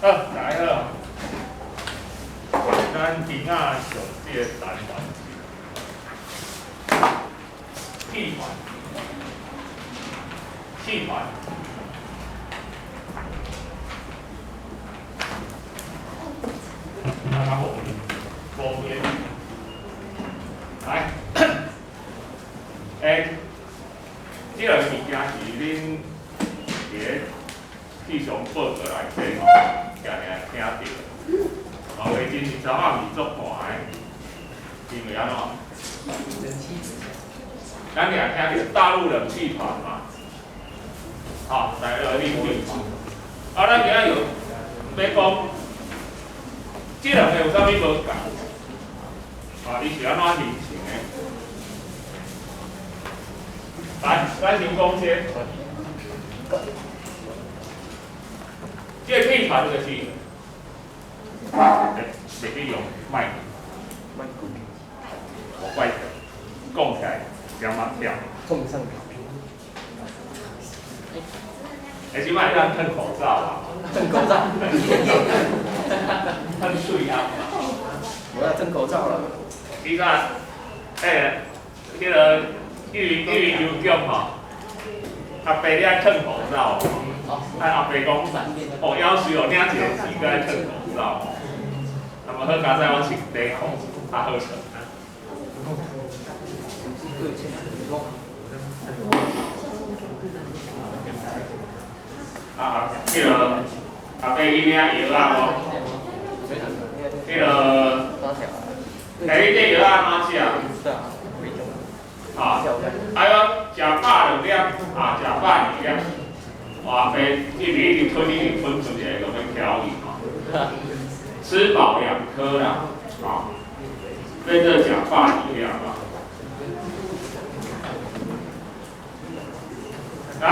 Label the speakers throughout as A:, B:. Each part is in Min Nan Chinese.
A: 好，大家好。咱今仔上這個單元是氣團，氣團。啊，無無變。來，這個物件是恁佇咧氣象報告內底吼，定定聽著。啊，話真是昨暗是足寒的，因為按怎？咱定聽著大陸冷氣團嘛，吼，大陸冷氣團。啊，咱今仔日欲講，這兩个有啥物無仝？啊，伊是按怎形成的？來，咱先講這個，這個氣團就是，袂去用麥，無怪講起來點仔跳。
B: 碰上。
A: 欸，這擺咱褪口罩啊！
B: 褪口罩。
A: 褪喙罨。
B: 我要褪口罩了。
A: 伊個，欸，彼个玉林玉林郵局吼，阿伯你愛褪口罩。啊，阿伯講，哦，夭壽哦，領一个錢，閣愛褪口罩。啊，無好佳哉，我穿短褲，較好穿。啊，彼个阿伯伊領藥仔無？彼个，欸，你這藥仔按怎食？啊，啊，我食飽兩粒，啊，食飽二粒。我阿伯一直一直吞，一直吞出一个，就欲翘去吼。吃飽兩顆啦，啊，變做食飽二粒啊。來，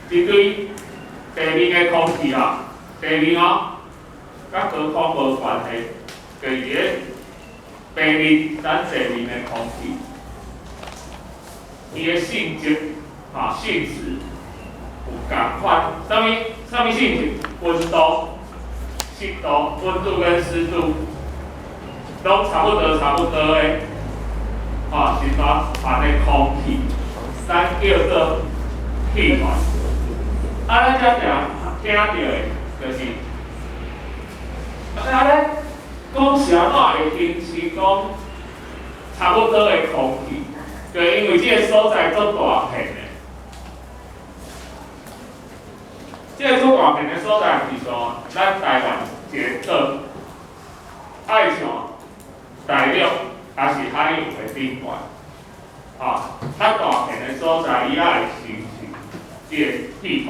A: 一堆地面的空氣啊，地面哦，佮高空無關係，就是佇咧地面，咱地面的空氣，伊的性質啊，性質有仝款，啥物啥物性質？溫度、濕度、溫度跟濕度，攏差不多，差不多的。啊，是把團的空氣，咱叫做氣團。啊，咱遮定聽著的，就是，啊咧，講啥怎會形成講差不多的空氣？就因為這个所在足大片的，這个足大片的所在，是像咱台灣一个島，愛像大陸。抑是海洋的頂懸，啊，較大片的所在，伊仔會形成這个氣團。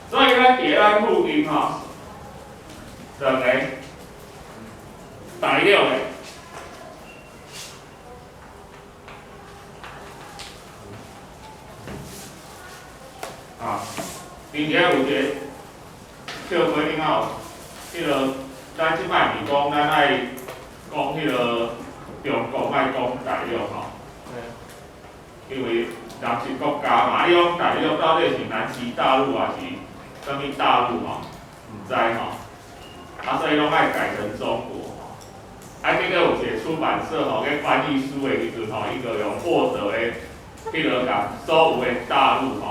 A: 所以咱佇咱附近吼，兩个大陸的，啊，並且有一個笑話，頂仔有，彼个咱這擺毋是講咱愛講彼个。中國莫講大陸吼，因為南極國家嘛，你講大陸到底是南極大陸還是啥物大陸吼？毋知吼，啊，所以攏愛改成中國吼。啊，結果有一個出版社吼，咧翻譯書的時陣吼，伊就用獲得的彼个共所有的大陸吼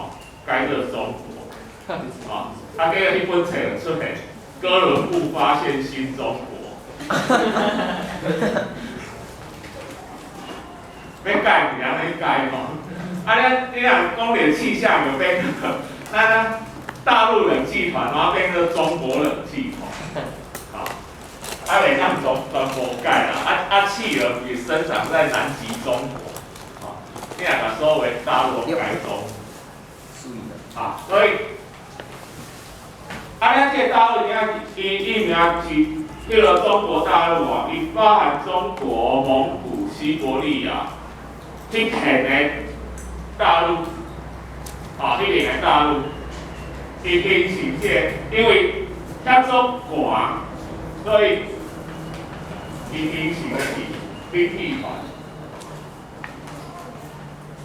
A: 改做中國，啊，啊，結果彼本冊就出現，哥倫布發現新中國。欲改是按呢改吼，啊，你若講著氣象就變做，咱大陸冷氣團，然後變做中國冷氣團，好，啊袂當全部改啦，啊啊企鵝是生長在南極中國，啊，你若共所有大陸改中，啊，所以，啊，咱這个大陸伊伊名是彼个中國大陸啊，伊包含中國、蒙古、西伯利亞。彼片的大陸，啊，彼片的大陸，伊形成這个，因為遐足寒，所以伊形成的是冰氣團。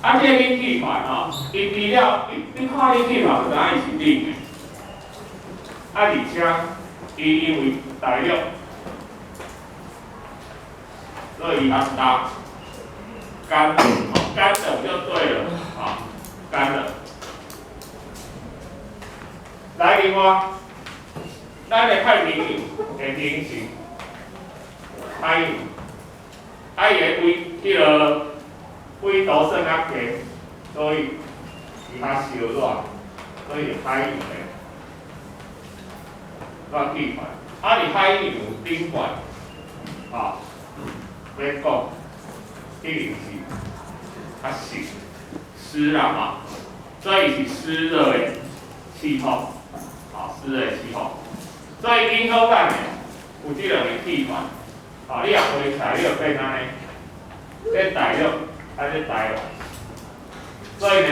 A: 啊，這個冷氣團吼，伊除了你看冷氣團就知影伊是冷的，啊，而且伊因為大陸，所以伊較焦，乾冷吼，乾冷就對了，吼，乾冷。來，另外，咱的太平洋的形成海洋，啊，伊的緯彼個緯度算較低，所以伊較燒熱，所以海洋的暖氣團。啊，佇海洋頂懸，吼，欲講一定是較濕濕啦嘛，所以是濕熱的氣候，啊，濕熱的氣候，所以影響咱的有這兩個氣團，啊，你若飛起來，你就變按呢，這大陸，啊，這台灣，所以呢，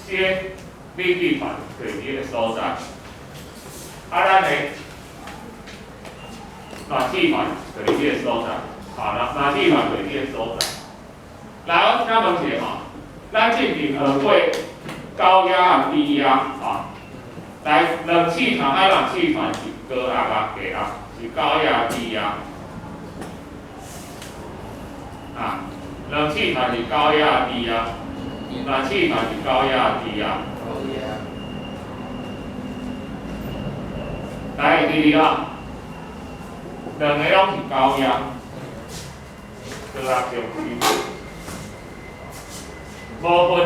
A: 這冷氣團就佇這個所在，啊，咱的暖氣團就佇這個所在，啊，暖氣團就佇這個所在。來，我請問一下吼，咱進前學過高壓啊、低壓啊，來，冷氣團啊、暖氣團是高壓啊、低壓，是高壓、低壓。啊，冷氣團是高壓、低壓，暖氣團是高壓、低壓。
B: 高壓。
A: 來，會記得啊？兩个攏是高壓，高壓中心，無分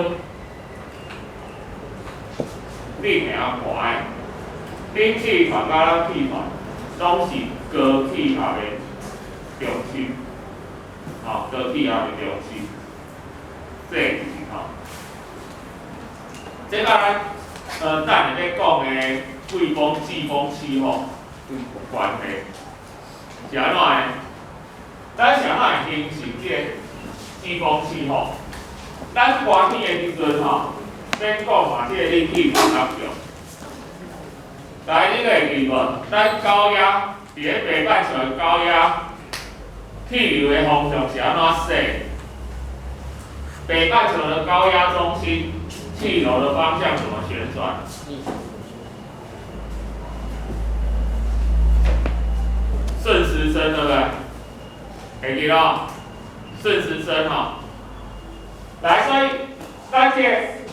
A: 冷的啊寒的，冷氣團佮暖氣團攏是高氣壓的中心，吼，高氣壓的中心，這就是吼。這佮咱等下欲講的季風、季風氣候有關係。是按怎呢？咱是按怎會形成這個季風氣候？咱寒天的時陣吼，免講嘛，這個冷氣團較強。來，你會記無？咱高壓佇咧北半球的高壓氣流的方向是按怎勢？北半球的高壓中心氣流的方向怎麼旋轉？順時針，對不對？會記囉？順時針吼。來，所以咱這個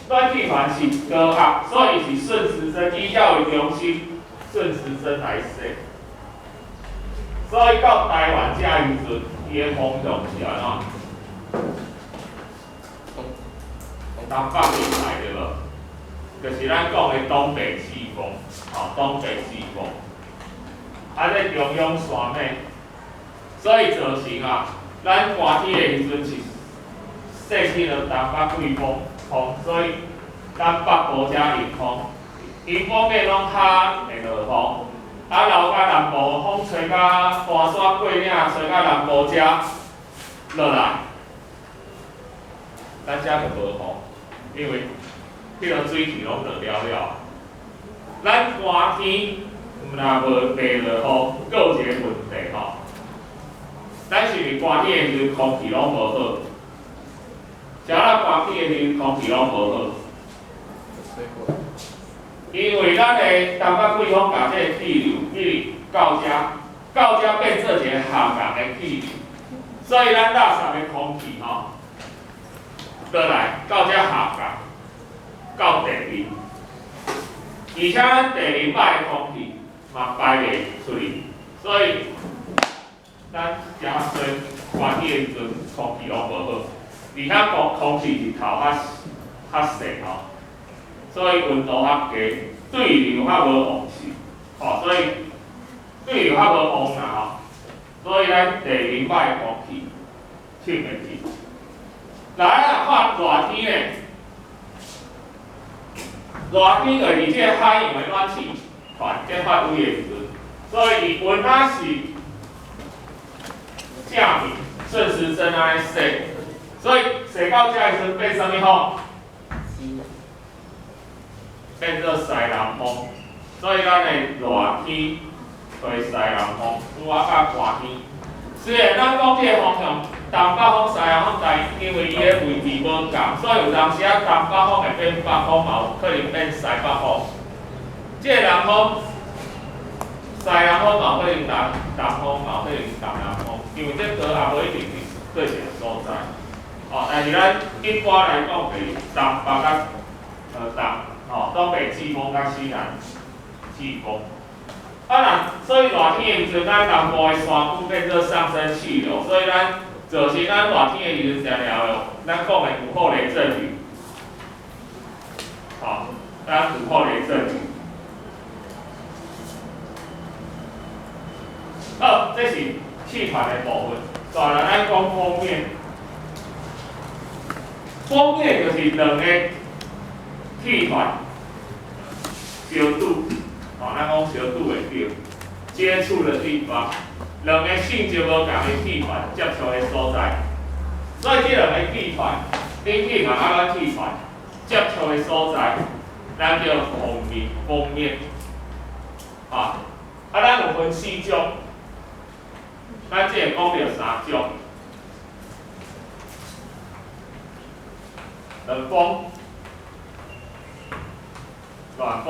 A: 暖氣團是高壓，所以是順時針以遐為中心，順時針來勢。所以到台灣這時陣，伊的方向是按怎？東北面來對無？就是咱講的東北季風，吼，東北季風。啊，這中央山脈，所以造成啊，咱寒天的時陣是說起了東北季風風，所以咱北部遮迎風，迎風面攏較會落雨，啊，流到南部，風吹到大山過嶺，吹到南部遮落來，咱遮就無雨，因為彼個水汽攏落了了。咱寒天若無袂落雨，閣有一個問題吼。咱是毋是寒天的時陣空氣攏無好？啥啦寒天的時陣空氣攏無好？因為咱的東北季風共這個氣流一直到遮，到遮變做一個下降的氣流，所以咱垃圾的空氣吼，落來到遮下降，到地面，而且咱地面歹的空氣嘛排袂出去，所以咱遮衰寒天的時陣空氣攏無好，而且空氣日頭較細吼，所以溫度較低，對流較無旺盛，吼，所以對流較無旺啦吼，所以咱地面歹的空氣清袂去。來啊，看熱天咧，熱天就是這個海洋的暖氣團這發威的時陣，所以伊溫仔是正面順時針按呢勢，所以勢到這的時陣變啥物風？變做西南風，所以咱的熱天吹西南風，拄仔較寒天。雖然咱講這個方向東北風、西南風，但因為伊的位置無仝，所以有當時啊，東北風會變北風，嘛有可能變西北風。這個南風、西南風嘛有可能南東風，嘛有可能東南風，因為這高壓無一定是對一個所在。哦，但是咱一般來講，就是東北佮東，吼，東北季風佮西南季風。啊，若所以熱天的時陣，咱南部的山區變做上升氣流，所以咱造成咱熱天的時陣，常常有咱講的午後雷陣雨。好，咱午後雷陣雨。好，這是氣團的部分。再來，咱講鋒面。鋒面就是兩個氣團相拄。吼，咱講相拄會著接觸的地方，兩個性質無仝的氣團接觸的所在，所以這兩個氣團，冷氣團佮暖氣團接觸的所在，咱叫鋒面，鋒面。啊，啊，咱有分四種，咱這個講著三種，冷鋒、暖鋒。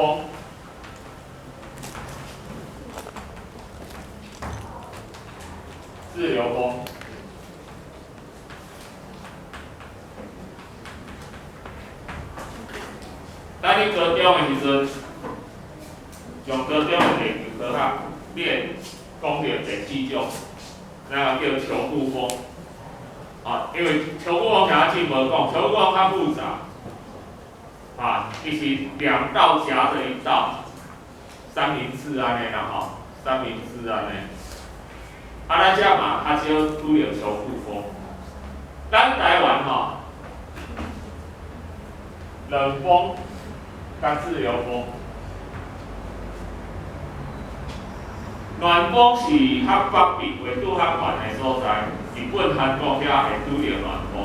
A: 自由風。咱佇高中的時陣，上高中的地球科學，你會講著第四種，那個叫球固風。啊，因為球固風聽阿無講，球固風較複雜。啊，伊是兩道夾著一道，三明治按呢啦吼，三明治按呢。啊，咱遮嘛較少拄著球固風。咱台灣吼，冷鋒佮自由風。暖鋒是較北邊，緯度較懸的所在，日本、韓國遐會拄著暖鋒。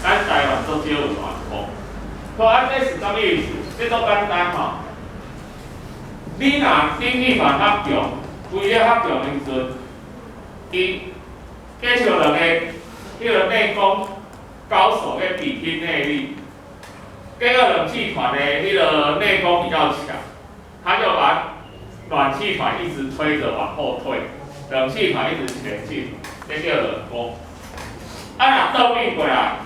A: 咱台灣足少有暖鋒。好，啊，這是啥物意思？這足簡單吼。你若冷氣團較強，規個較強的時陣，伊假設兩個彼個內功高手咧比拼內力，結果冷氣團的彼個內功比較強，他就把暖氣團一直推著往後退，冷氣團一直前進，這叫冷鋒。啊，若倒轉過來，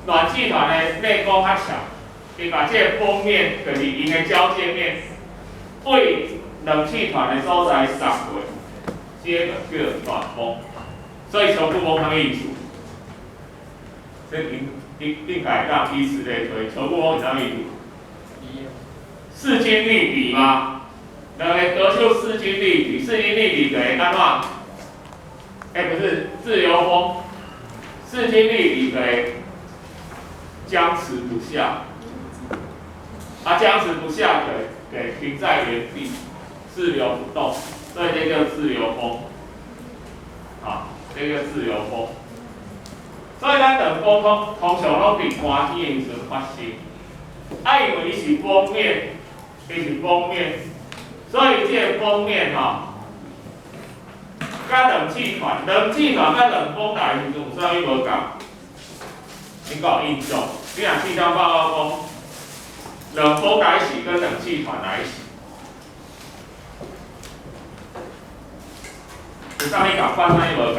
A: 暖氣團的內功較強，伊把這個鋒面，就是𪜶的交界面，對冷氣團的所在送過，這個叫暖鋒。所以球固風啥物意思？這應應應該當以此類推，球固風是啥物意思？勢均力敵嗎？兩個高手勢均力敵，勢均力敵就會按怎？欸，不是自由風，勢均力敵就會僵持不下。啊，僵持不下就會停在原地，滯留不動，所以這叫自由風。啊，這叫自由風。所以咱冷鋒通通常攏佇寒天的時陣發生。啊，因為伊是鋒面，伊是鋒面，所以這個鋒面吼，佮冷氣團，冷氣團佮冷鋒來的時陣有啥物無仝？你閣有印象？你若氣象報告講，冷鋒來襲跟冷氣團來襲，有啥物仝款？啥物無仝？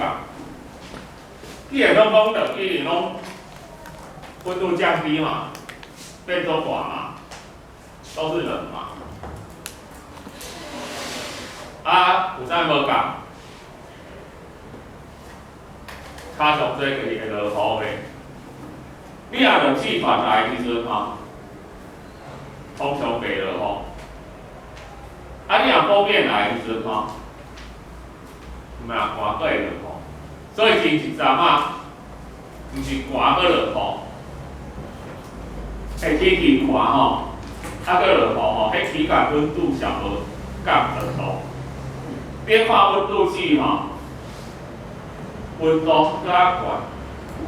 A: 既然攏講冷，一定攏溫度降低嘛，變做寒嘛，都是冷嘛。啊，有啥物無仝？差上濟就是會落雨袂？你若冷氣團來的時陣吼，通常袂落雨。啊，你若鋒面來的時陣吼，嘛寒閣會落雨。所以前一陣仔，毋是寒閣落雨，欸，天氣寒吼，啊閣落雨吼，彼體感溫度上無降2度。你看溫度計吼，溫度閣較懸，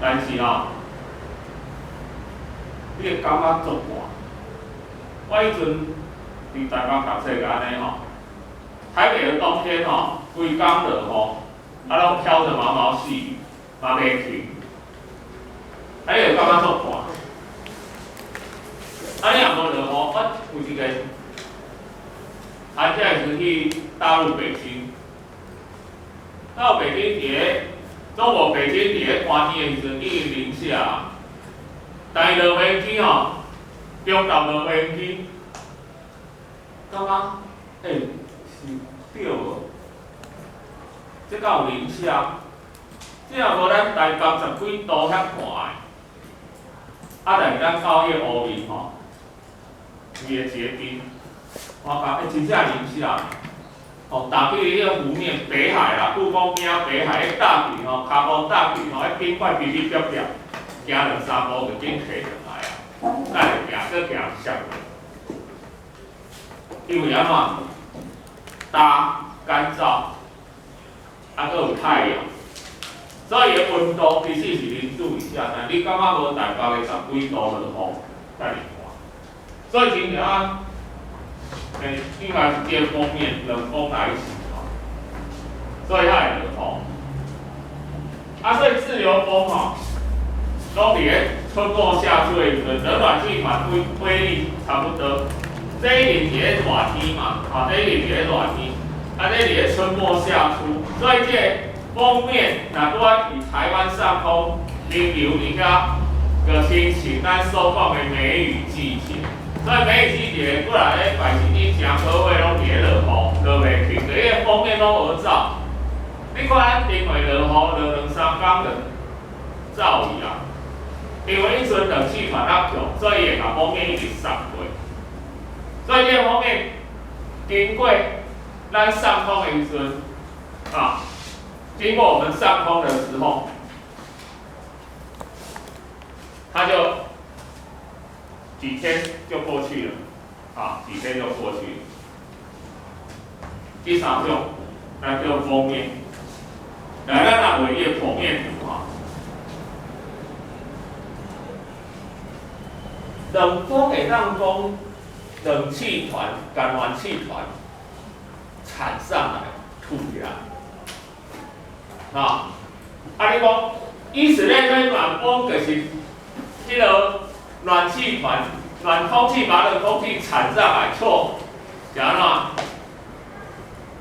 A: 但是吼，你會感覺足寒。我彼陣佇台北讀冊就按呢吼，台北的冬天吼，規工落雨，啊攏飄著毛毛細雨。嘛袂停，啊，你就感覺足寒。啊，你若無落雨，我有一個寒假時去大陸北京，到北京佇咧中國北京佇咧寒天的時陣已經零下，但是落飛機吼，中晝落飛機，感覺是對無？這敢有零下？這若無咱台北十幾度遐寒的，啊，但是咱到彼個湖面吼，規个結冰，我講真正零下，哦，踏去彼個湖面，北海啦，故宮邊仔北海，彼踏去吼，跤步踏去吼，彼冰塊嗶嗶煏煏，行兩三步就緊提轉來啊，咱會行，閣行一小步。因為按怎？焦乾燥，啊，閣有太陽，所以伊溫度其實是0度以下，但你感覺無台北的十幾度落雨，遮爾寒。所以真正啊，應該是這個鋒面冷鋒來襲吼，所以才會落雨。啊，所以自由風吼，攏佇咧春末夏初的時陣，冷暖氣團威力差不多。這一定佇咧熱天嘛，啊，這一定佇咧熱天，啊，這佇咧春末夏初，所以這個鋒面若拄仔佇台灣上空停留佇遐，就形成咱所講的梅雨季節。所以梅雨季節過來禮拜是你誠好月攏佇咧落雨，落袂停，就彼個鋒面攏無走。你看咱頂回落雨落兩三工就走去啊，因為彼陣冷氣團較強，所以會共鋒面一直送過。所以這個鋒面經過咱上空的時陣，啊，經過我們上空的時候，它就幾天就過去了，啊，幾天就過去了。第三種，咱叫鋒面。來，咱來畫伊個剖面圖啊。冷鋒會當講冷氣團共暖氣團鏟上來吐起來，啊，啊你講，以此類推，暖鋒就是彼個暖氣團暖空氣把冷空氣鏟上來，錯，是按怎？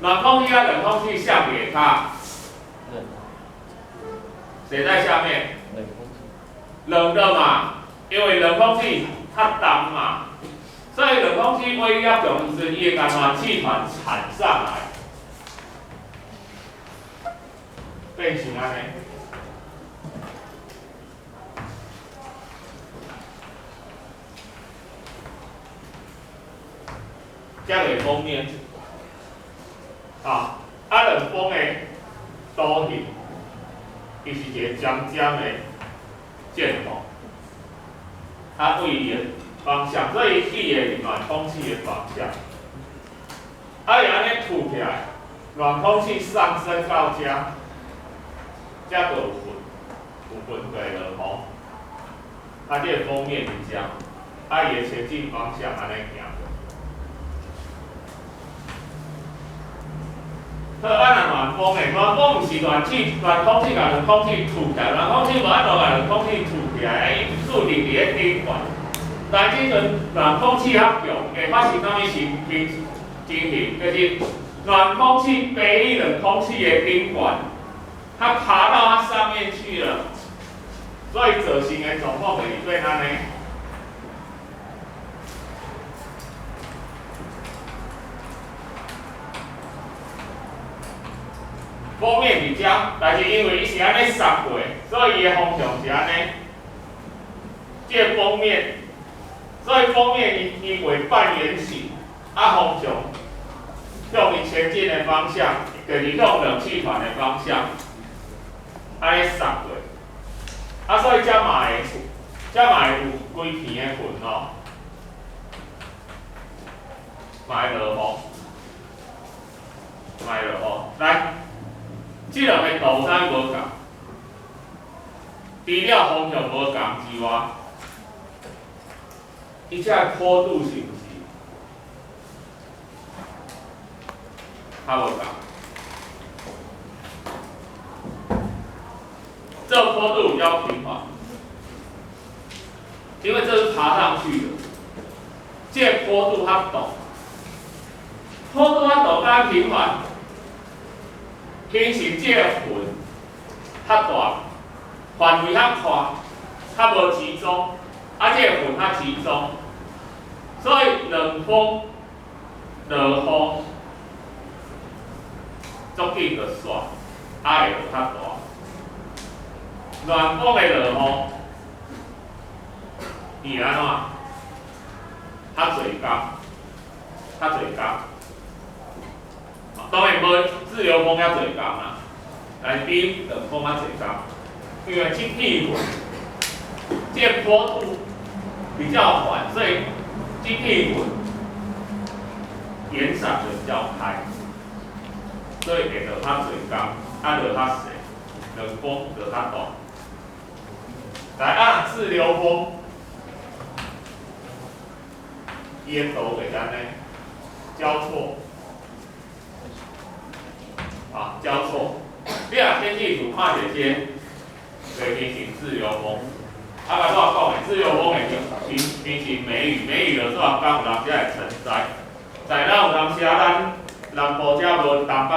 A: 暖空氣佮冷空氣向佇下跤，誰在下面？
B: 冷空氣。
A: 冷的嘛，因為冷空氣較重嘛，所以冷空氣威力較強時陣，伊會共暖氣團鏟上來，變成按呢。這個鋒面，啊，啊冷鋒的圖形，伊是一個尖尖的箭頭，它對伊的方向，所以伊去的是暖空氣的方向。啊，伊按呢吐起來，暖空氣上升到遮，遮就有雲，有雲就會落雨。啊，這個鋒面佇遮，啊，伊的前進方向按呢行。好，啊，若暖鋒的，暖鋒毋是暖氣，暖空氣共冷空氣吐起來，暖空氣無法度共冷空氣吐起來，伊注定佇咧頂懸。但這陣暖空氣較強，會發生啥物情情形？就是暖空氣飛冷空氣的頂懸，它爬到它上面去了，所以造成的狀況就是變按呢。鋒面佇遮，但是因為伊是按呢捒過，所以伊的方向是按呢。這個鋒面，所以鋒面伊畫半圓形，啊方向向伊前進的方向，就是向冷氣團的方向，按呢捒過。啊，所以遮嘛會，遮嘛會有規片的雲哦，嘛會落雨，嘛會落雨，來。這兩個圖有啥物無仝？除了方向無仝之外，伊這個坡度是毋是較無仝？這這坡度比較平緩，因為這是爬上去的，這個坡度較陡，坡度較陡，敢平緩，形成這個雲較大，範圍較寬，較無集中，啊，這個雲較集中，所以冷鋒落雨足緊就煞，啊會落較大。暖鋒的落雨，伊會按怎？較濟工，較濟工。當然無自由風遐濟工啦，但是比冷鋒較濟工，因為這片雲，這個坡度比較緩，所以這片雲延展的比較開，所以會落較濟工，啊落較細，冷鋒落較大。來啊，自流風，伊的圖會按呢交錯，啊交錯。你若天氣圖看著這個，會形成自流風。啊，頭拄仔講的自流風會形成梅雨，梅雨落煞工有當時會成災。在咱有當時啊，咱南部遮無東北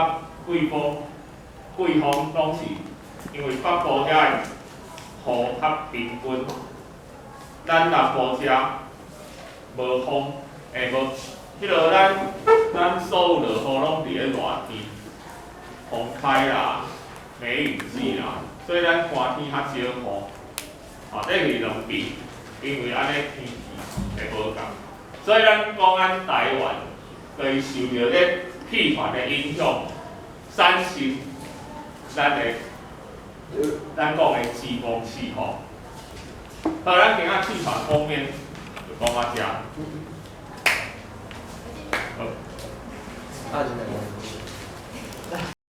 A: 季風，季風攏是因為北部遐的雨較平均，咱南部遮無風，欸無，彼個咱所有落雨攏佇咧熱天，風開啦，梅雨季啦，所以咱寒天較少雨。啊，這是兩邊，因為按呢天氣會無仝，所以咱講咱台灣，就是受著這氣團的影響，產生咱的咱講的季風氣候。好，咱今仔氣團封面就講到遮。好。
B: 啊，真的。